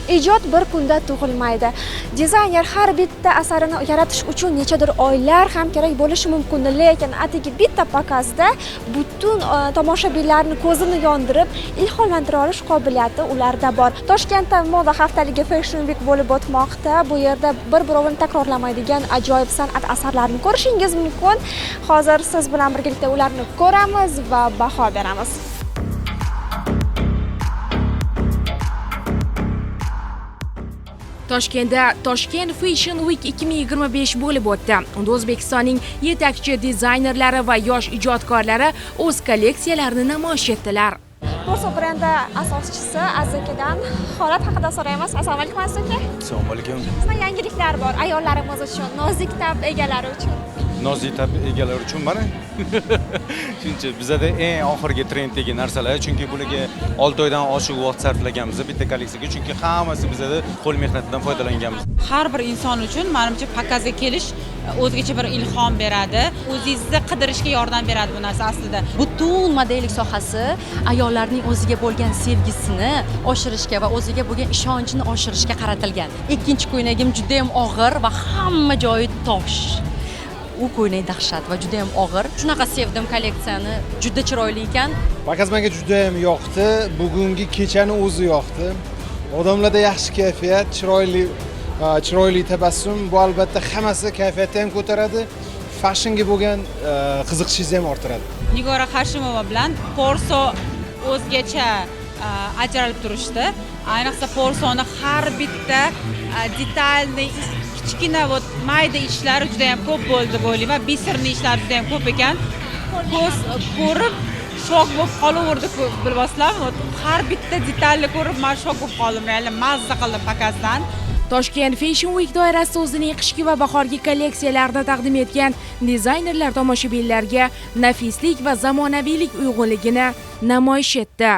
Ijod bir kunda tug'ilmaydi. Dizayner har bitta asarini yaratish uchun nechadir oylar ham kerak bo'lishi mumkin, lekin atigi bitta pokazda butun tomoshabinlarni ko'zini yondirib, ilhomlantira olish qobiliyati ularda bor. Toshkentda moda haftaligi Fashion Week bo'lib o'tmoqda. Bu yerda bir-birovini takrorlamaydigan ajoyib san'at asarlarini ko'rishingiz mumkin. Hozir siz bilan birgalikda ularni ko'ramiz va baho beramiz. Toshkentda Toshkent Fashion Week 2025 bo'lib o'tdi. Unda O'zbekistonning yetakchi dizaynerlari va yosh ijodkorlari o'z kolleksiyalarini namoyish etdilar. Porso brendi asoschisi Aziz akadan holat haqida so'raymiz. Assalomu alaykum, Aziz aka. Assalomu alaykum. Nima yangiliklar bor ayollarimiz uchun, nozik tab egalari uchun? Nozik tab egalari uchun mana shuncha bizada eng oxirgi trenddagi narsalar, chunki bularga 6 oydan oshiq vaqt sarflaganmiz bitta kolleksiyaga, chunki hammasi bizada qo'l mehnatidan foydalanganmiz. Har bir inson uchun menimcha pokazga kelish o'zgacha bir ilhom beradi, o'zingizni qidirishga yordam beradi bu narsa aslida. Butun modellik sohasi ayollarning o'ziga bo'lgan sevgisini oshirishga va o'ziga bo'lgan ishonchini oshirishga qaratilgan. Ikkinchi ko'ylagim juda ham og'ir va hamma joyi tosh. U ko'ylak dahshat va juda ham og'ir. Shunaqa sevdim kolleksiyani, juda chiroyli ekan. Pokaz menga juda ham yoqdi. Bugungi kechani o'zi yoqdi. Odamlarda yaxshi kayfiyat, chiroyli tabassum, bu albatta hammasi kayfiyatni ham ko'taradi, fashionga bo'lgan qiziqishingizni ham orttiradi. Nigora Hashimova bilan Porso o'zgacha ajralib turishdi. Ayniqsa Porsoni har bitta detalni kichkina вот mayda ishlari juda ham ko'p bo'ldi deb o'ylayman. Biserni ishlari juda ham ko'p ekan. Ko'z ko'rib shok bo'lib qolaverdi, bilasizlarmi? Вот har bitta detalni ko'rib men shok bo'lib qoldim. Real mazza qildim pokazdan. Toshkent Fashion Week doirasida o'zining qishki va bahorgi kolleksiyalarini taqdim etgan dizaynerlar tomoshabinlarga nafislik va zamonaviylik uyg'unligini namoyish etdi.